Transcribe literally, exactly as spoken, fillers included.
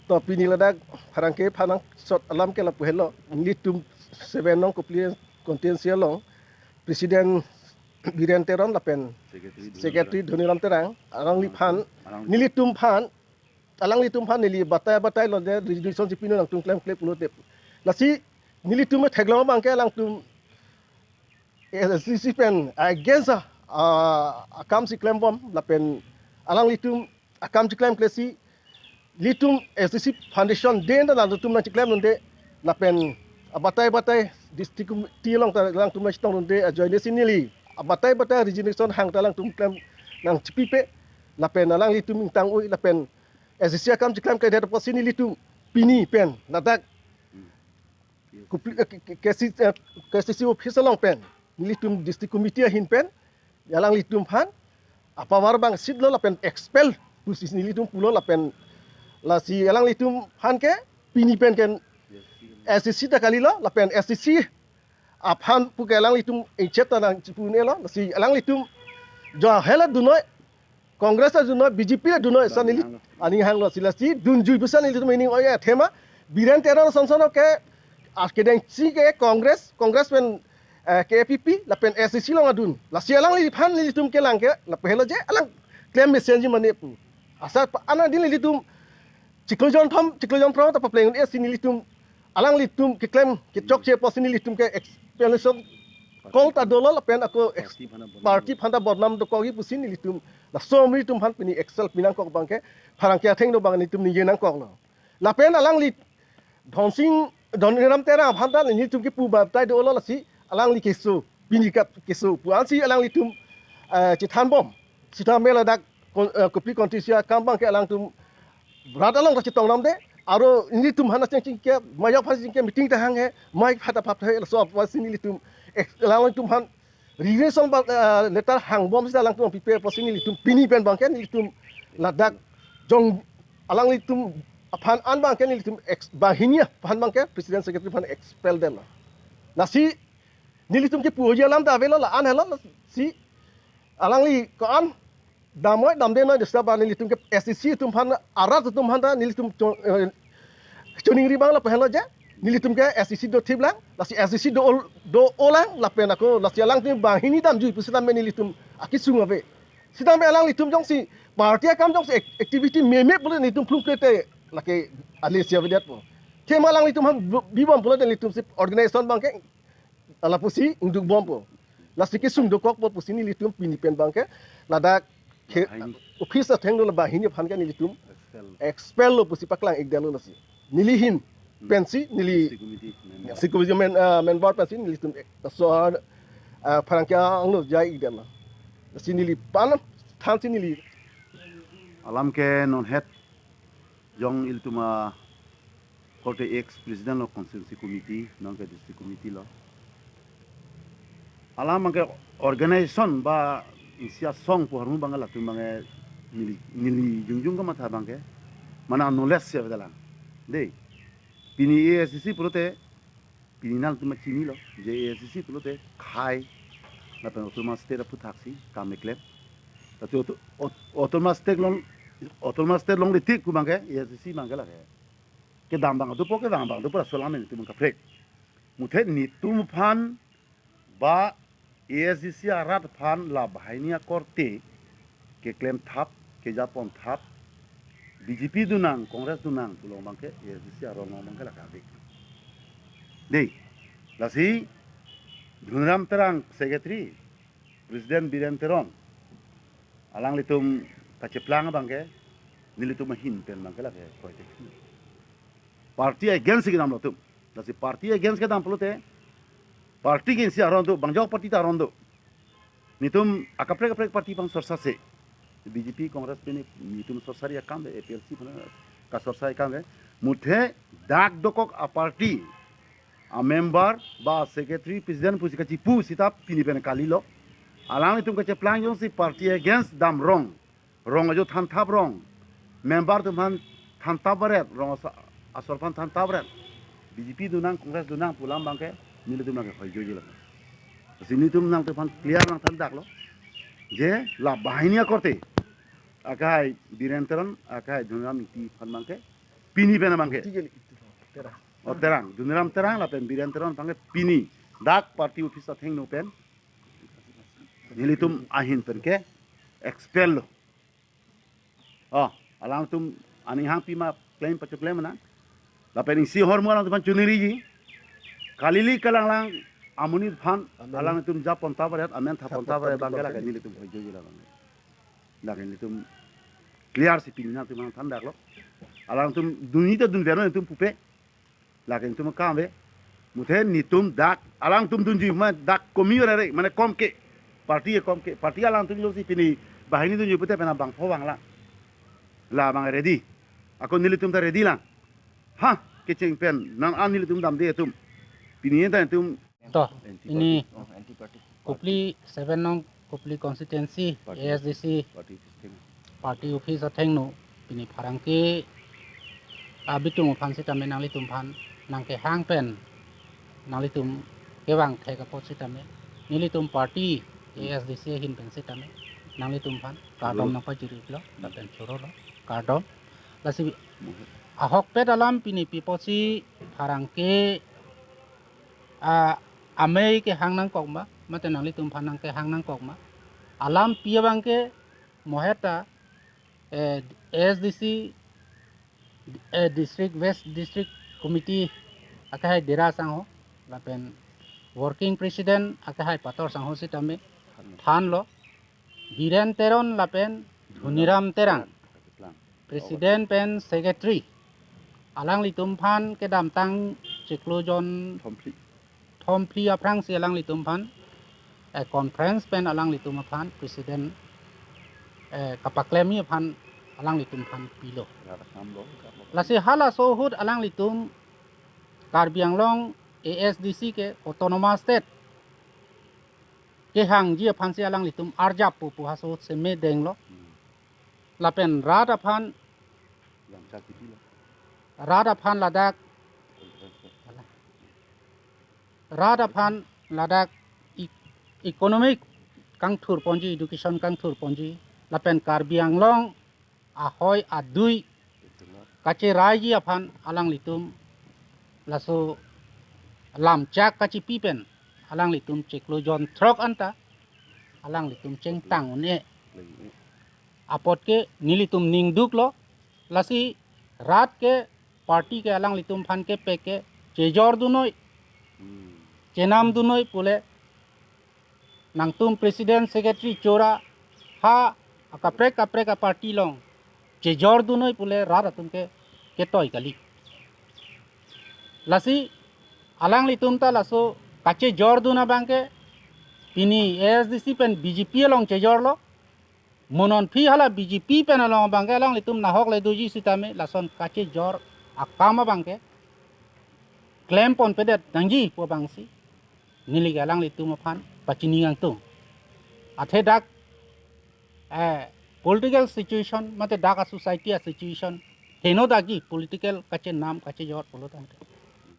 To pini ladak pherangke aphan angsot alam ke lapu helo, nelitum seven nong Kopili constituency along President Biren Teron lapen Secretary Dhoniram Terang, alangliphan, nelitum aphan, alanglitum aphan neli batai batai lo je resignation si pini nangtum klemkle pulote. Lasi nelitum theklong abang ke alangtum A S D C pen against a, a, akam si klembom lapen alanglitum akam si klemkle si nelitum A S D C foundation day ta alangtum nangcheklemdunde lapen abatai batai district committee along ta alangtum nangchetongdunde ajoine si neli abatai batai resignation hang ta alangtum klem nangchepipe lapen alanglitum ingtang-oi lapen A S D C akam si klemkledet apotsi nelitum pini pen ladak Kopili, eh, K-, K-, K C, eh, K C C office along pen nelitum district committee ahin pen alanglitum aphan apower abang sitlo lapen expel pusi nelitum pulo lapen lasi alanglitum aphan ke pini pen ke A S D C ta kalilo lapen A S D C aphan puke alanglitum ingchet ta nangchipu-un-elo, lasi alanglitum jo hela dunnoi, Congress ta dunnoi, B J P ta dunnoi, sa neli aning hanglo, si lasi dunjui pusi nelitum ining oi athema Biren Teron sonson ke akedeng si ke Congress, Congress pen, eh, K A P P lapen A S D C along adun. Lasi alangliphan nelitum kelang ke lapu helo je alang klem mesenji mane pu. Asar pa ana din nelitum chiklo jonthom, chiklo jonphongo ta papleng-un-e si nelitum alanglitum keklem kechokche apotsi nelitum ke explanation call ta dolo lapen ako ex-, party aphan ta bodnam dokokji pusi nelitum laso nelitum aphan pini expel pinangkok abang ke pherangke athengno abang nelitum ningje nangkoklo. Lapen alangli Dhonsing, Dhoniram Terang aphan ta nelitum kepu batai dolo lasi alangli keso, pini kap keso pu ansi alanglitum, eh, chethanbom. Sitame ladak kon-, eh, Kopili constituency akam abang ke alangtum rat along ta chetongdamde. Aro nelitum aphan chingki ke, mayok aphan chingki meeting ta hanghe, mike aphan ta phap the, laso apotsi nelitum, eh, alangtum aphan resignation ba, eh, letter hangbom sita alangtum pipe apotsi nelitum pini pen abang ke nelitum ladak jong alanglitum aphan an abang ke nelitum ex-, banghini aphan abang ke President Secretary aphan expel detlo. Lasi nelitum kepu-oji alam ta avelo, la-an helo, lasi alangli ko-an damnoi damdenoi desta ba nelitum ke A S D C atum aphan, arat atum aphan ta nelitum cho-, eh, choningri abang lapu helo je nelitum ke A S D C dothip lang, lasi A S D C do ol-, do-olang lapen ako lasi alangtum banghini damjui pusitame nelitum akesung ave. Sitame alanglitum jongsi party akam jongsi ac-, activity meme pulote nelitum plumplete lake ale sia vedet po. Thema alanglitum aphan bu-, bibom pulote nelitum si organization abang ke lapusi ingdukbompo. Lasi kesung dokokpo pusi nelitum pini pen abang ke ladak ke office athengno la banghini aphan ke nelitum expel lo pusi paklang-ikdetlo lasi. Neli ahin pensi neli district committee member, district committee men-, ah, member pensi nelitum ek-, so, ah, pherangke angno jai-ikdetlo. Lasi neli pan thansi neli alam ke non het jong ilitum akorte ex president lo constituency committee, non ke district committee lo. Alam abang ke organization ba isi asong pu ahormu abang ke latum abang ke neli, neli jongjong kamatha abang ke mane knowledge si avelang. Dei, pini A S D C pulote pini nangtum chinilo, je A S D C pulote khei lapen autonomous state aphuthaksi kam keklem. Tapi auto-, aut-, autonomous state along, autonomous state along detik pu abang ke A S D C abang ke lake kedam abang dopo, kedam abang dopo, laso alam nelitum kaprek. Muthe nelitum aphan ba A S D C arat aphan la banghini akorte keklem thap, kejapon thap, B J P donang, Congress donang pu along abang ke A S D C arong along abang ke lake ave. Dei, lasi Dhoniram Terang secretary, President Biren Teron, alanglitum kacheplang abang ke nelitum ahin pen abang ke lake kroite. Party against kedam lo atum. Lasi party against kedam pulote party ke isi aron do, bang jok party ta aron do. Nelitum akaprek kaprek party aphan sorsa se. B J P, Congress pini nelitum sorsa ri akam ave, A P H L C aphan kasorsa akam ave. Muthe dak dokok aparty amember ba secretary, president pusi kachipu sita pini pen kalilo. Alanglitum kacheplang jongsi party against dam rong, rong ajo thanthap rong, member atum aphan thanthap varet, rong asa-, asor aphan thanthap varet, B J P donang, Congress donang pu alam abang ke nelitum abang ke hoijoji lang. Lasi nelitum nangtum aphan clear nangthandaklo je la banghini akorte akai Biren Teron, akai Dhoniram Ingti aphan abang ke Pini pen abangke. Terang. Oh, Terang. Doniram Terang lapen Biren Teron abangke pini dak party office athengno pen nelitum ahin pen ke expel lo. Oh, alangtum aning hangpi ma claim pacho claim na. Lapen isi ahormu alangtum aphan choningri ji. Kalili kalanglang amonit aphan amen, alangtum ja ponta baret amen tha ponta baret abangke lake nelitum hoijo ji labang. Lake nelitum clear si pini nangtum than dak lo. Alangtum dunji ta dunver nelitum pupe. Lake nelitum akam ave. Muthe nelitum dak alangtum dunji ma dak komi ore mane kom ke. Party ke kom ke. Party alangtum jongsi pini banghini dunji pute pen abangpho vanglang. Labang ready. Ako nelitum ta ready lang. Ha, kecheng pen nang an nelitum damde atum. Pini ta nelitum To, anti ini party. Oh, anti party. Kopili seven nong Kopili constituency, party A S D C office. Party office thing. Party office athengno pini pherangke abitung aphan sitame nanglitum aphan nangkehang pen nanglitum kevang thek apot sitame nelitum party A S D C ahin pen sitame nanglitum aphan kardom nangpajirilo lapen chorolo kardom. Lasi ahokpet alam pini pi apotsi pherangke a amei kehang nangkok ma, mate nanglitum aphan nangkehang nangkok ma. Alam pi abangke moheta, eh, A S D C, eh, District West District Committee akehai Dera Sangho, lapen Working President akehai Pator Sangho sitame thanlo. Biren Teron lapen Dhoniram Terang, President pen Secretary, alanglitum aphan kedamtang chiklo jon thomphli. Thomphli aphrangsi alanglitum aphan, eh, conference pen alanglitum aphan President, eh, kapaklemji aphan alanglitum aphan pilo. Rara kam lo, kam lo. Lasi halaso ahut alanglitum Karbi Anglong A S D C ke Autonomous State kehangji aphansi alanglitum arjap pu pu haso seme denglo. Hmm. Lapen rat aphan, yang sakit lo. Rat aphan ladak, rat aphan ladak e- economic kangthur ponji, education kangthur ponji, lapen Karbi Anglong ahoi adui kacherai ji aphan alanglitum laso lamchak kachipi pen alanglitum chiklo jon throk anta alanglitum chengtang un-e apot ke nelitum ning duklo. Lasi rat ke party ke alanglitum aphan kepek ke chejor dunnoi, hmm, chenam dunnoi pule nangtum President Secretary chora ha akaprek kaprek aparty along chejor dunnoi pule rat atum ke ketoi kali. Lasi alanglitum ta laso kachejor dun abangke pini A S D C pen B J P along chejorlo. Mo non aphi hala B J P pen along abangke alanglitum nahok le doji sitame lason kachejor akam abangke klem ponpedet nangji pu abangsi neli ke alanglitum aphan pachini ingtung. Athe dak, eh, political situation mate dak a society a situation heno dakji political kachenam kachejor pulo tangte.